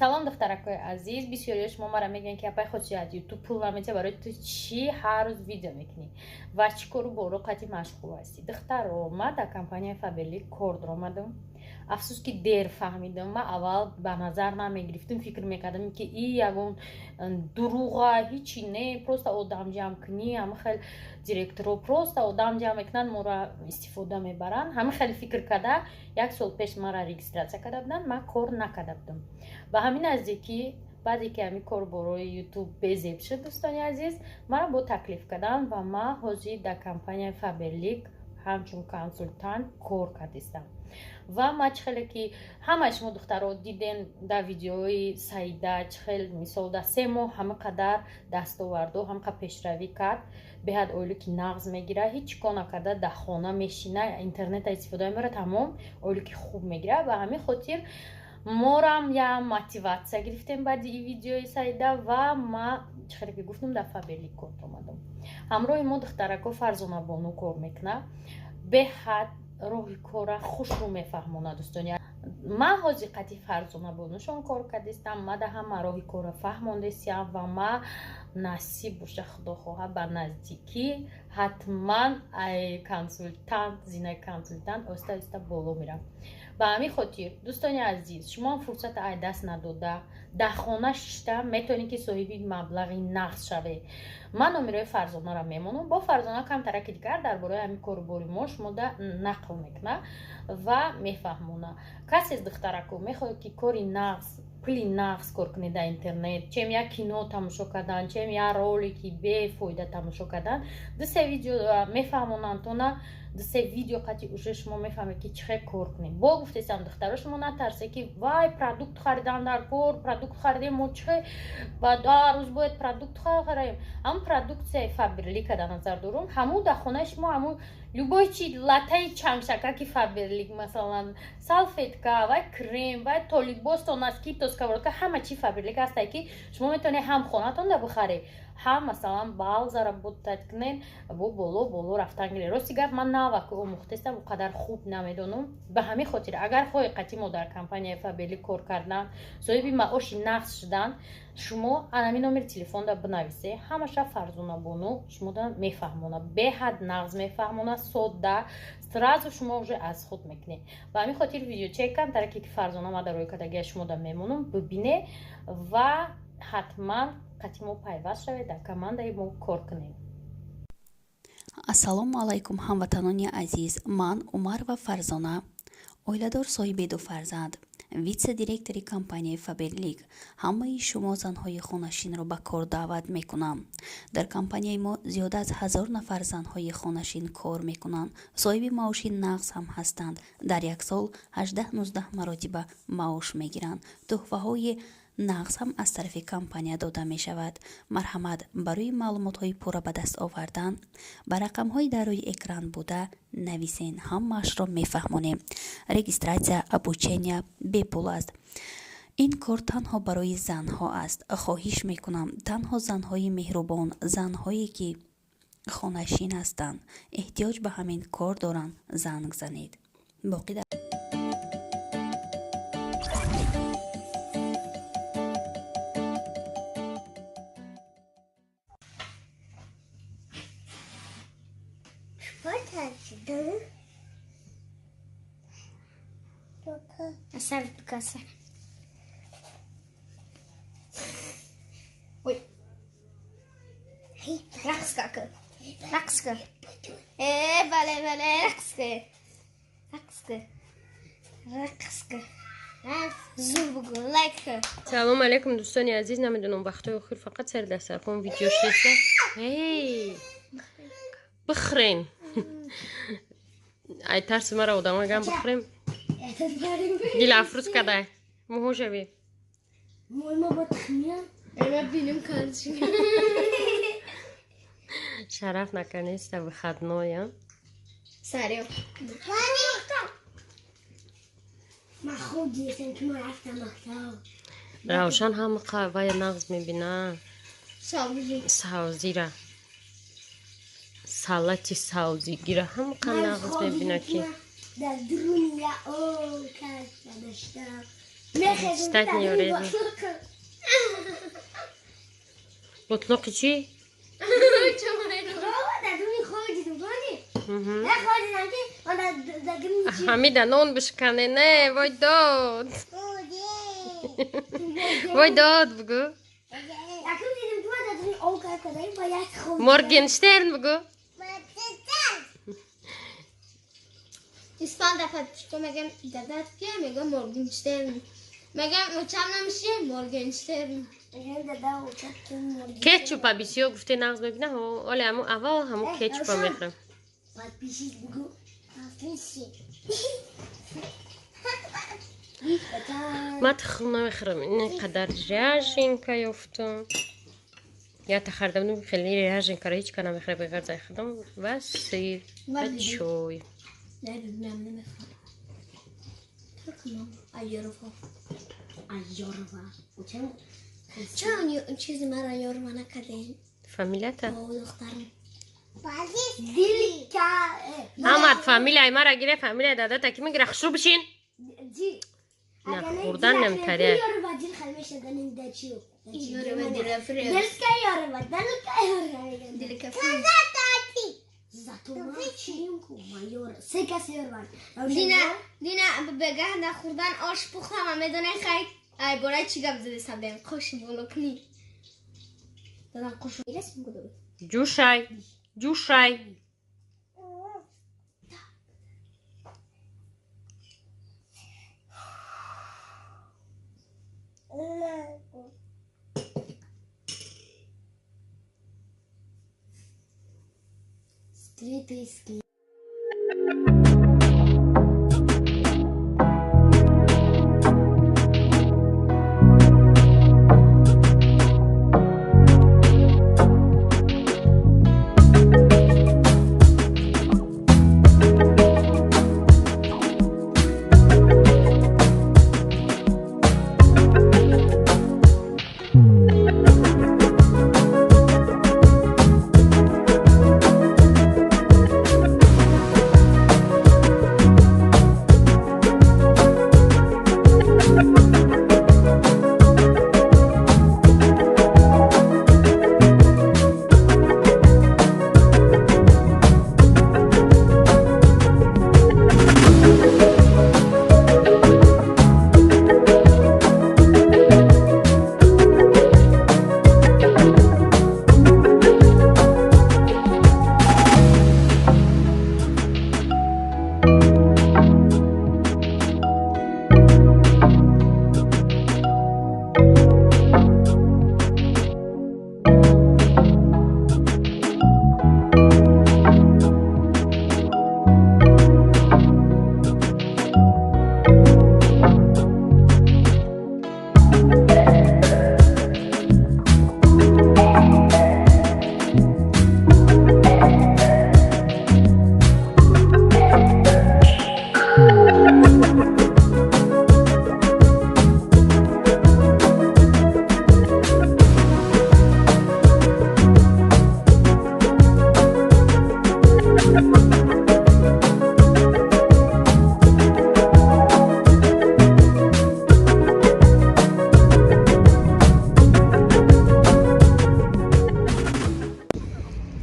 Салом, духтаракои азиз. Бисёриё шумо мара мегӯянд, ки апай Хосият, Ютуб пул наметия, барои ту чӣ ҳар рӯз видео мекунӣ ва чӣ кору боро қати машғул ҳастӣ? Духтаро, ма дар компанияи Фаберлик кор даромадам. Афсӯс, ки дер фаҳмидам. Ма аввал ба назар намегирифтам, фикр мекардам, ки и ягон дурӯға, ҳичи не, просто одам ҷамъ кунӣ. Ҳама хел директоро просто одам ҷамъ мекунанд, моро истифода мебаранд. Ҳама хеле фикр карда, як сол пеш мара регистрация карда буданд, ман кор накарда будам. Ба ҳамин наздикӣ, баъде ки ҳамин кор борои Ютуб безеб шуд, дӯстони азиз, маро бо таклиф карданд ва ман ҳозир дар компанияи Фаберлик ҳамчун консултант кор кардистам. Ва ма чӣ хеле ки ҳамаи шумо духтаро диден дар видеои Саида, чӣ хел мисол дар 3 моҳ ҳама қадар дастоварду, ҳама қадар пешравӣ кард, беҳад ойлики нағз мегира, ҳеҷ кор накарда дар хона мешина, интернета истифода мебарад, тамом ойлики хуб мегира. Ба ҳамин хотир морам я мотивация гирифтем баъди и видеои Саида ва ма, чӣ хеле ки гуфтам, дар Фаберлик кор омадам. Ҳамроҳи мо, духтарако, Фарзонабону кор мекунад, беҳад роҳи кора хушрӯ мефаҳмонад. Дӯстони, ман ҳозир қати Фарзонабонушон кор кардистам, ма да ҳама роҳи кора фаҳмондестиям ва ма, насиб боша, худо хоҳа, ба наздикӣ ҳатман ай консултант, зинаи консултант оҳиста оҳиста боло мерам. Ба ҳамин хотир, дӯстони азиз, шумо фурсата ай даст надода, дар хона шишта метавонед, ки соҳиби маблағи нағз шавед. Ман номерои Фарзонаро мемонам, бо Фарзона камтараки дигар дар бораи ҳамин корубори мо шумода нақл мекунад ва мефаҳмонад. Касе, духтараку, мехоҳед, ки кори нағз, пули нағз кор кунед дар интернет, чем як кино тамошо кардан, чем як ролики бефоида тамошо кардан, ду-се видео мефаҳмонанд тона, ду-се видео қати уже шумо мефаҳмед, ки чӣ хел кор кунед. Бо гуфтесам, духтаро, шумо натарсе, ки вай, продукт харидан дар кор, продукт харидем, мо чӣ хел ба рӯз бояд продукт харем? Ҳамун продукцияи Фаберлика дар назар дорум. Ҳамун дар хонаи шумо, ҳамун любой чи, латаи чамшакаки Фаберлик, масалан, салфетка, вай крем, вай толибосто, носки то сковородка, ҳама чи Фаберлик ҳастае, ки шумо метавонед ҳам хонатонда бихаред, ҳам, масалан, бал заработать кунед, бо боло боло рафтан гиред. Рости гап, ман навак омӯхтестам, он қадар хуб намедонам. Ба ҳамин хотир, агар хоҳед қати мо дар компанияи Фаберлик кор кардан, соҳиби маоши нағз шудан, шумо анами номери телефонда бинависе, ҳамаша Фарзонабону шумода мефаҳмонад, беҳад нағз мефаҳмонад, содда, сразу шумо уже аз худ мекунед. Ба ҳамин хотир видеочаи камтараке, ки Фарзона ма дар рӯи кардагия, шумода мемонам, бибине ва ҳатман қати мо пайваст шавед, дар командаи мо кор кунед. Ассалому алайкум, ҳамватанони азиз! Ман Умарова Фарзона, оиладор, соҳиби ду фарзанд, вице-директори компанияи Фаберлик, ҳамаи шумо занҳои хонашинро ба кор даъват мекунам. Дар компанияи мо зиёда аз 1000 нафар занҳои хонашин кор мекунанд, соҳиби маоши нағз ҳам ҳастанд. Дар як сол 18-19 маротиба маош мегиранд. Тӯҳфаҳои нағз ҳам аз тарафи компания дода мешавад. Марҳамат, барои маълумотҳои пурра ба даст овардан ба рақамҳои дар рӯи экран буда нависен, ҳамаашро мефаҳмонем. Регистрация, обучения бепул аст. Ин кор танҳо барои занҳо аст. Хоҳиш мекунам, танҳо занҳои меҳрубон, занҳое ки хонашин ҳастанд, эҳтиёҷ ба ҳамин кор доранд, занг занед. Боқӣ дар Что? Оставь Пикассо. Ой. رقص كاكا رقص. ايه بله بله، رقص رقص رقص. زور بگو لایک. Салом алейкум, дӯстони азиз. Намедонам, вақтҳои охир фақат сари дастархон видео шеста. Эй, бихӯрен, ай тарси мара одамагам бихӯрем, дилафрӯз кадай муҳо шавӣ. ما بتخمية انا بينم كانش. Шараф, наконец-то выходной, а? ساريو مع خودي كنت ما عرفت مختار. Равшан ҳама вая нағз мебина. سابزي. Савзира, салати савзигира ҳамақа нағз мебина, ки در درون یه او کس نداشتم. Читать не вредно. Ботлоқи чӣ? Ҳамида нон бишкане, не, вой дод. Вой дод бугӯ. Моргенштерн бугӯ. Испан дафъа что мегам дадат ки мегам Моргенштерн. Мегам очам намеши Моргенштерн. Кетчупа бисёр гуфте нағз мебина, оле ҳамун аввал ҳамун кетчупа мехӯрам. Ман тухм намехӯрам, ин қадар ряженка ёфтам. Ята харда будам, хеле ряженкаро ҳеҷ ка намехӯра беғар зай худам ва сир ва чой. Чаро чизи маро ёрма накардем? Фамилията? Духтарам. Амад фамилияи мара гире, фамилияи дадата ки мегира, хушрӯ бишин. На хӯрдан намтаря. Дина бегаҳ нахӯрдан ош пухтам, медонай хай ай бораи чӣ гап задесам бем қоши болокни. Дадам қошу Ҷӯшай, ҷӯшай. Скрытый склеп.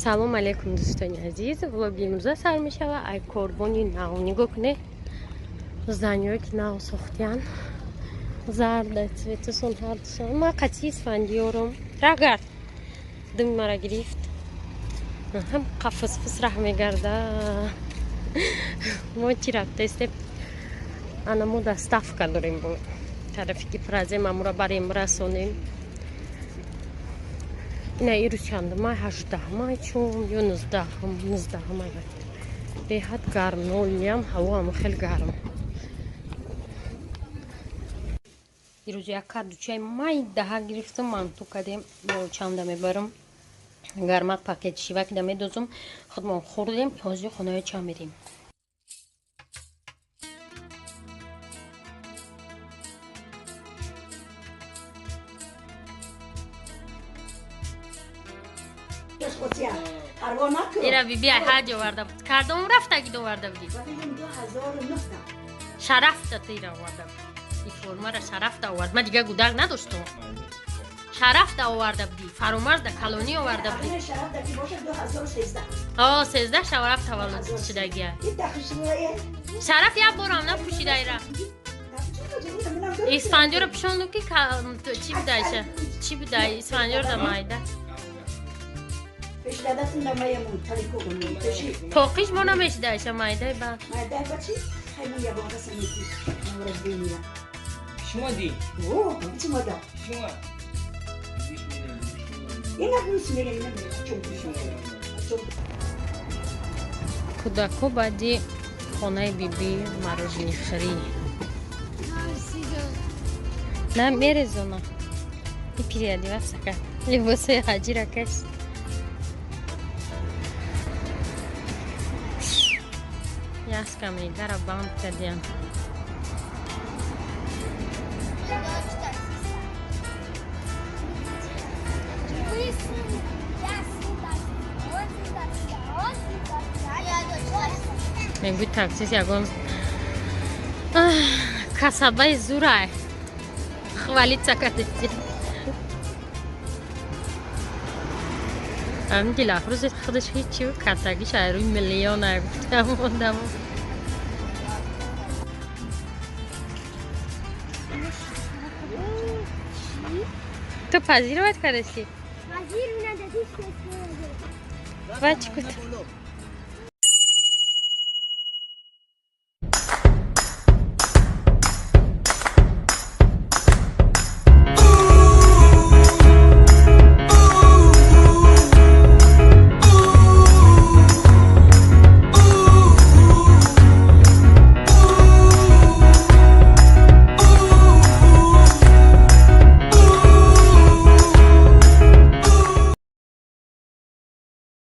Салом алейкум, дӯстони азиз. Влоги имрӯза сар мешава ай корбони нав. Нигоҳ кунед, зданиҳое ки нав сохтиян, зарда цветусон ҳардусон. Ма қатъи Исфандиёрум. Рагард думи мара гирифт, ҳам қафасфус раҳ мегарда. Мо чӣ рафтаистем? Ана мо доставка дорем, бо тарафи ки фразем амура барем расонем. Ина ирӯз чандумай, 18 май чун ё 19-ум, 19 май. Беҳад гарм, нолиам ҳаво ҳам хеле гарм. Ирӯз як кадучаи майдаҳа гирифтам, манту кардем, бо чанда мебарам. Гармак пакет шива кида медозум, худмон хӯрдем, ҳозир хонаи ча мерем. Ира биби ай ҳаҷ оварда буд. Кардом рафтаги доварда будӣ? Шараф да ту ира оварда буд. Ин формара Шараф да овард. Ман дигар гудак надоштам. Шараф да оварда будӣ, Фаромарз да калонӣ оварда будӣ. О, 13 Шараф таваллуд шудагия. Шараф як борам напӯшида ира. Исфандиёро пӯшонду ки чӣ будаиша? Чӣ буда? Исфандиёр да майда. Тоқиш мо намешидаиша майдаи ба. Шумо ди? Шумо. Кӯдако баъди хонаи биби мороженое хӯрӣ. На мерезона. И переодеваться ка. Либосои ҳаҷира каш. Яскамидара банд кардиям. Мегӯй таксист ягон касабаи зурай хвалиться кардеси. Ам Дилафрӯз худаш ҳечи катагиш айрӯи миллион ай гуфтам одамо. Ту пазировать кардеси? Ва чӣ кут?